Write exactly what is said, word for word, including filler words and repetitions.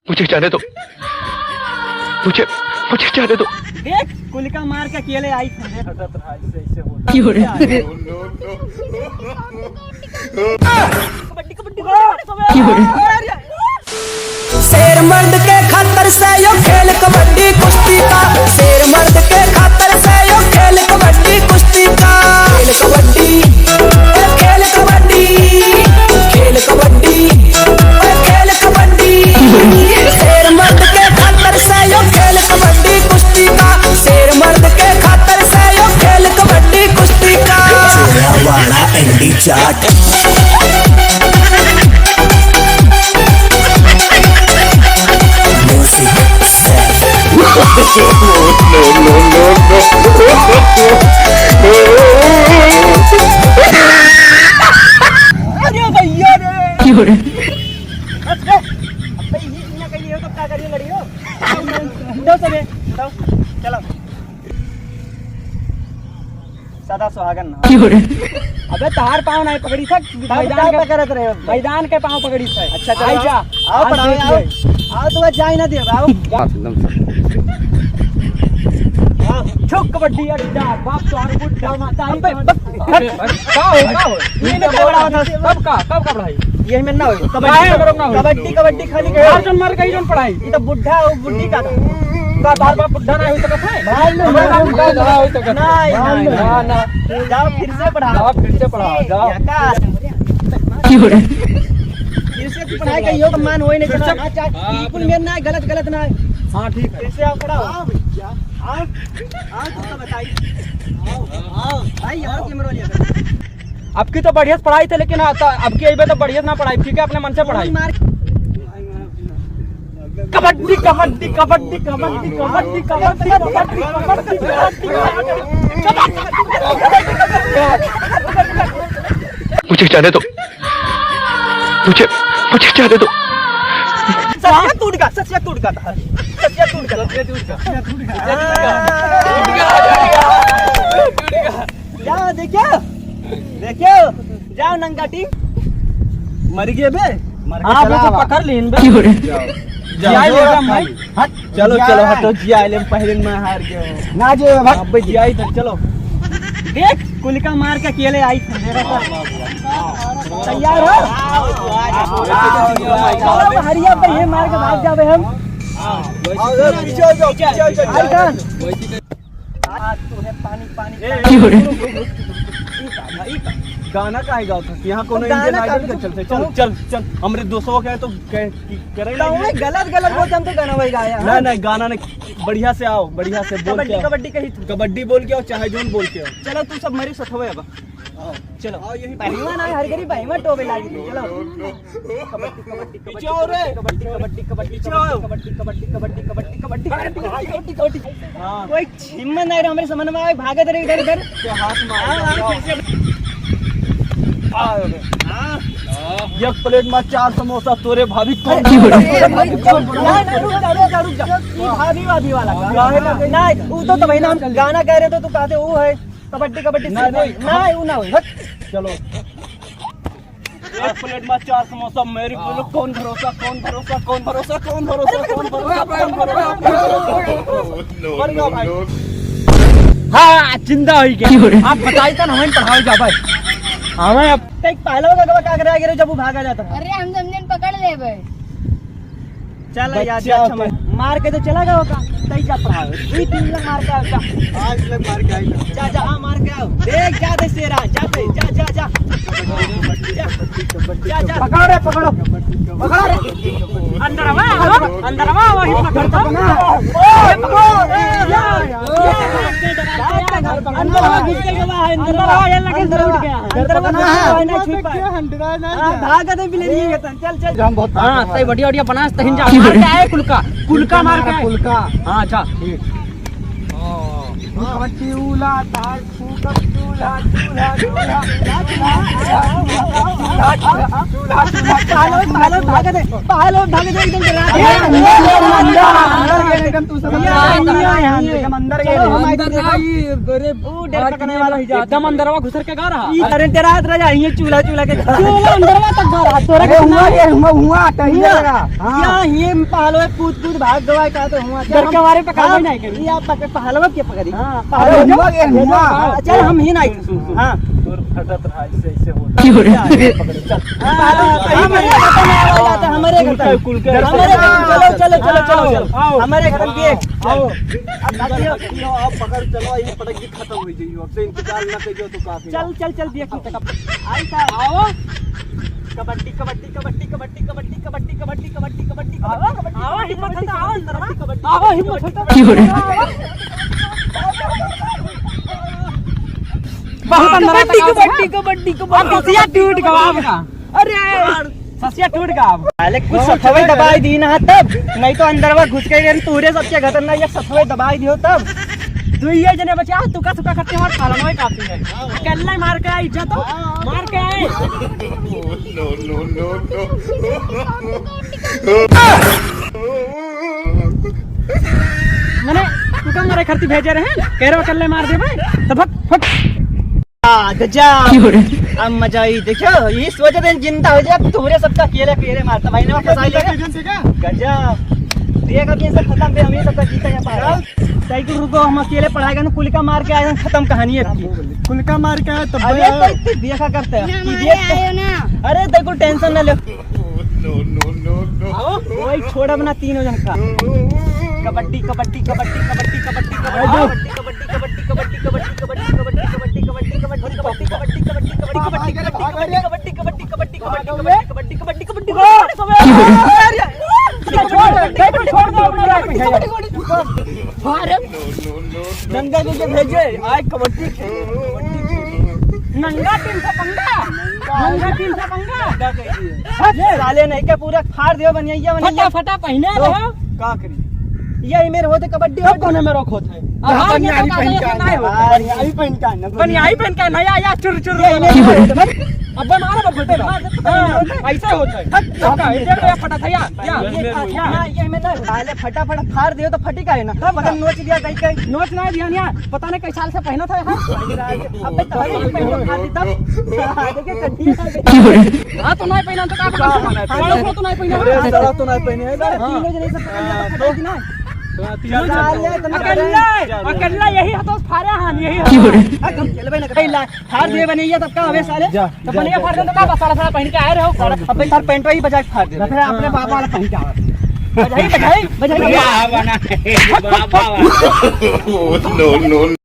मुझे जाने दो, मुझे, मुझे जाने दो। देख, कुलिका मार के अकेले आई थे। क्यों रे? कबड्डी, कबड्डी, कबड्डी, कबड्डी। शेर मर्द के खातर से यो खेल कबड्डी कुश्ती का। शेर मर्द के खातर से यो खेल कबड्डी कुश्ती का। खेल कबड्डी, ए खेल कबड्डी, खेल कबड्डी, ए खेल कबड्डी। शेर मर्द के खातर से यो खेल कबड्डी कुश्ती का। शेर मर्द के खातर से यो खेल कबड्डी कुश्ती का। वाड़ा एंडी चाट। अरे भैया रे। क्यों रे? बस रे। अब भाई ये दुनिया का ये हो तो क्या करिए लड़ियो? उठाओ सबे, उठाओ। चलो। सदा सुहागन ना। क्यों रे? अबे तहार पाँव नहीं पकड़ी था, तब मैदान का के, पकड़त रहे हो? मैदान के पाँव पकड़ी था। अच्छा, चलो, आई आओ। जा। आओ, आज पढ़ाओ, देख आओ। ले। आओ, तुम्हें जाए ना दे, आओ। जा। एकदम से। हाँ, छुक कबड्डी अड्डा, बाप तोहर बुड्ढा माता ही अबे, तोहर बस, बस। का हो, का हो? ये में क्या बड़ा होता है? कब का, कब का पढ़ाई? यही में ना हो। कबड्डी, काहे में ना हो? कबड्डी, कबड्डी खाली गए। मार जोन मार कहीं जोन पढ़ाई। ये तो बुड्ढा हो, बुड्ढी का था। का बार बार बुड्ढा ना हो सकत है? भाई, नहीं, बार बार नहीं, बुड्ढा नहीं, ना हो सकत है। नहीं, नहीं, ना, नहीं। ना। जाओ फिर से पढ़ाओ। जाओ फिर से पढ़ाओ, जाओ। या का? क्यों रे? फिर से तू पढ़ाई कहियो तो मान होई नहीं फिर से। चला। अच्छा, हाँ, बिल्कुल मेर ना है, गलत, गलत ना है। हाँ, ठीक है। फिर से आओ, पढ़ाओ। हाँ, भैया। हाँ, हाँ, तो बताइए। आओ, आओ। भाई, आओ, कैमरा लिया। अब की तो बढ़िया से पढ़ाई थे, लेकिन आ, त-, अब की अइबे तो बढ़िया से ना पढ़ाई, ठीक है? अपने मन से पढ़ाई। मार। कबड्डी, कबड्डी, कबड्डी। मुझे जाने दो, मुझे, मुझे जाने दो। सचिया टूट गया, सचिया टूट गया था। सचिया टूट गया। सचिया टूट गया। हाँ। जा, देखियो, देखियो, जाओ नंगा टीम। मर गए बे, मर के हाँ, चला बे, तो आवा। पकड़ लीन बे। क्यों रे? जाओ। जाओ, जिया ले जा भाई। हट। चलो, जिया। चलो, हटो, जिया ले, पहले मैं हार गया हूँ। ना जे भाई। अब जिया ही तो, चलो। देख, कुलिका मार के अकेले आई। तैयार हो? चलो, हरिया पे ये मार के भाग जावे हम। आओ, पीछे हो जाओ, पीछे हो जाओ। आई कौन? आज तो है पानी, पानी, ए, पानी। क्यों रे? ई का, ई का? गाना काहे गावत हस? यहाँ कोनो गाना Indian Idol का के चलते। चल, चल, चल। हमरे दोस्तों के तो कह, की करे तो लगी। मैं गलत, गलत बोलते हम तो गाना वही गाया, ना, हाँ? ना, गाना ने बढ़िया से आओ, बढ़िया से बोल के कबड्डी, आओ। कबड्डी कही तू। कबड्डी बोल के आओ, चाहे जोन बोल के आओ। चलो तू सब मरी सथवे अब। चलो। आओ, यही बहिमा ना, हर गरीब बहिमा टोबे लागी थी। चलो। कबड्डी, कबड्डी, पीछे आओ रे। कबड्डी, कबड्डी, कबड्डी, पीछे आओ। कबड्डी, कबड्डी, कबड्डी, कबड्डी, कबड्डी। हाँ। कोई हिम्मत नहीं रहा, हमरे समझ में आवे, भागत रहे इधर उधर। के हाथ मार आओ, आओ, आओ। फिर से। आओ रे। हाँ। एक प्लेट में चार समोसा तोरे भाभी कौन अरे, अरे, अरे, अरे, रुक जा, रुक जा, रुक जा, रुक जा। ये भाभी, भाभी वाला। भाभी वाला। नहीं, वो तो, तो भाई ना हम गाना कह रहे थे, तू कहते वो है। कबड्डी, कबड्डी नहीं, सिखाई। नहीं। नहीं, उ ना होई। हट। चलो। एक प्लेट में चार समोसा, मेरी बोलो, हाँ। कौन भरोसा, कौन भरोसा, कौन भरोसा, कौन भरोसा, कौन भरोसा, कौन भरोसा? No, no, no। हाँ, जिंदा होई गया। आप बताई तो ना, हमें पढ़ावे जाबे। हमें अब तक पहले का गवा का करे, जब वो भागा जाता है। अरे, हम समझन पकड़ लेबे। चल यार, बच्चा जा, अच्छा, होता है। मार के तो चला गया होगा। तई जा पढ़ाओ। दुई तीन लग मार के आओ, जा। पाँच लग मार के आएगा। जा, जा, हाँ, मार के आओ। देख, जा दे शेरा, जा दे, जा, जा, जा। जा, जा, जा। पकड़ो रे, पकड़ो। पकड़ो रे। अंदर आवा, आवा, अंदर आवा, आवा, हिम्मत कर। ओए, पकड़ो, ए, या, या। अंदर आवा, घुस के गवा है, अंदर आवा, ये लगे अंदर आवा। अंदर आवा, अंदर आवा, ना छुप पाए। हाँ, भाग दे, बिल्ली नहीं है, चल, चल। हम बहुत हाँ, ताकतवर सही, हैं। बढ़िया, बढ़िया बना, तहिन जा। मार के आए कुलका, कुलका मार के आए। कुलका। हाँ, अच्छा। ठीक। कबड्डी उला, तार फूकब, चूल्हा, चूल्हा, चूल्हा। चूल्हा, चूल्हा, चूल्हा। पालो, पालो, भाग दे, पालो, भाग दे, एकदम डरा दे। हम तू सब भैया, अंदर आए, अंदर आए, हम अंदर गए। चलो, हम अंदर आए, अरे, वो डर पकड़ने वाला ही जाता। एकदम अंदरवा घुसर के गा रहा। अरे, तेरा हाथ रह जा, ये चूल्हा, चूल्हा के चूल्हा अंदरवा तक गा रहा। तोरा अरे, के हुआ, ये हुआ, हुआ, टही हुआ। लगा। हाँ। या, ये पहलवा कूद, कूद भाग गवा, का तो हुआ। डर के मारे पकड़ हाँ, नहीं करी। ये आप पकड़, पहलवा के पकड़ी? हाँ। पहलवा अरे, हुआ, ये हुआ। चल, हम ही नहीं। सुन, सुन। हाँ। तोर फटत रहा, ऐसे, ऐसे होता। क्यों रे? चल। हाँ, हाँ, हाँ, हमारे खत्म है, आ जाता, हमारे कुल खत्म। कुल के हमारे खत्म। चलो, चलो, चलो, चलो, चलो। आओ। हमारे खत्म किए। आओ। अब बाकी हो। आप पकड़ चलो, ये पटक के खत्म हो जाइए। अब से इंतजार ना करियो तो काफी। चल, चल, चल, देख, तक अब आई का। आओ। कबड्डी, कबड्डी, कबड्डी। आओ, आओ, हिम्मत होता, आओ, अंदर आओ। आओ, हिम्मत होता। क्यों रे? बहुत अंदर कबड्डी, आता, कबड्डी, कबड्डी, कबड्डी। अब ससिया टूट गवा आपका। अरे, ससिया टूट गवा अब। साले कुछ सफवे दबाई दी ना तब, नहीं तो अंदरवा घुस गई रहन, तूरे सबसे खतरनाक, ये सफवे दबाई दियो तब। दुइये जने बचे, आ, तुका सुका करते हमारे पालन में काफी है। अकेले मार के आई, जा तो, मार के आई। No, no, no, no। मने, तू का मारे खरती भेजे रहे? कह रहे हो, अकेले मार देबे? तो भग, भग। आ, गजब। क्यों रे? अब मजा आई। देखो, ये सोच रहे जिंदा हो जाए, तोरे सबका अकेले, अकेले मारता भाई ने फंसा लिया। गजब। देख, अब ये सब खत्म पे, हम ये सबका जीता या पार। साइकिल रुको, हम अकेले पढ़ाएगा ना, कुल का मार के आए हैं, खत्म कहानी है इसकी। कुल का मार के आए तब अरे भाई। तो इतनी देखा करते हैं। ना कि मारे देख तो आयो ना। अरे देखो, टेंशन ना ले। No, no, no, no। आओ, वही छोड़ अपना तीनों जन का। कबड्डी, कबड्डी, कबड्डी। नंगा जी के भेजे, आए कबड्डी खेले, कबड्डी खेले। नंगा टीम से पंगा, नंगा टीम से पंगा। हट, साले नहीं के पूरा फाड़ दियो बनिया, बनिया। फटा, फटा पहिने तो रहो। का करी? यही मेरे होते कबड्डी तब होते। कौन में रोक होता है? अब हाँ, ये बनियाई तो पहन के ऐसा आना। नहीं होता। हाँ, बनियाई पहन के आना, बनियाई पहन के आना, या, या, चुर, चुर। ये, ये, ये, अब मारो, अब घुटे ना। हाँ, ऐसा होता है। हट, हट, हट, ये देख, ये फटा था, या, या, ये, या, ये में ना, साले फटाफट फाड़ दियो तो फटी का है ना। तब पता नोच दिया कहीं, कहीं। नोच ना दिया, या, पता नहीं कई साल से पहना था, हाँ। अबे तो हर एक पहन के फाड़ दी तब। हाँ, देखिए, कंटिन्यू। हाँ, तो नहीं पहना तो का पता? हाँ, तो नहीं पहना। अरे, साला तो नहीं पहने है, साला। तीनों जने से पकड़ लिया, तो फटा कि ना? तो तीनों जने। साले, तुम अकेला, अकेला यही हाथों से फारे हान, यही हाथों। हाँ, हम खेलबे ना करते। फाड़ दिए बने ये तब का हवे साले? जा, तब जा, बने जा, फाड़ दे तो का बस साला, साला पहन के आए रहो। अबे तार पैंटवा ही बजा के फाड़ दे। रख रहे अपने बाबा वाला पहन के आवा। बजाई, बजाई, बजाई। क्या बना है बाबा वाला? No, no, no।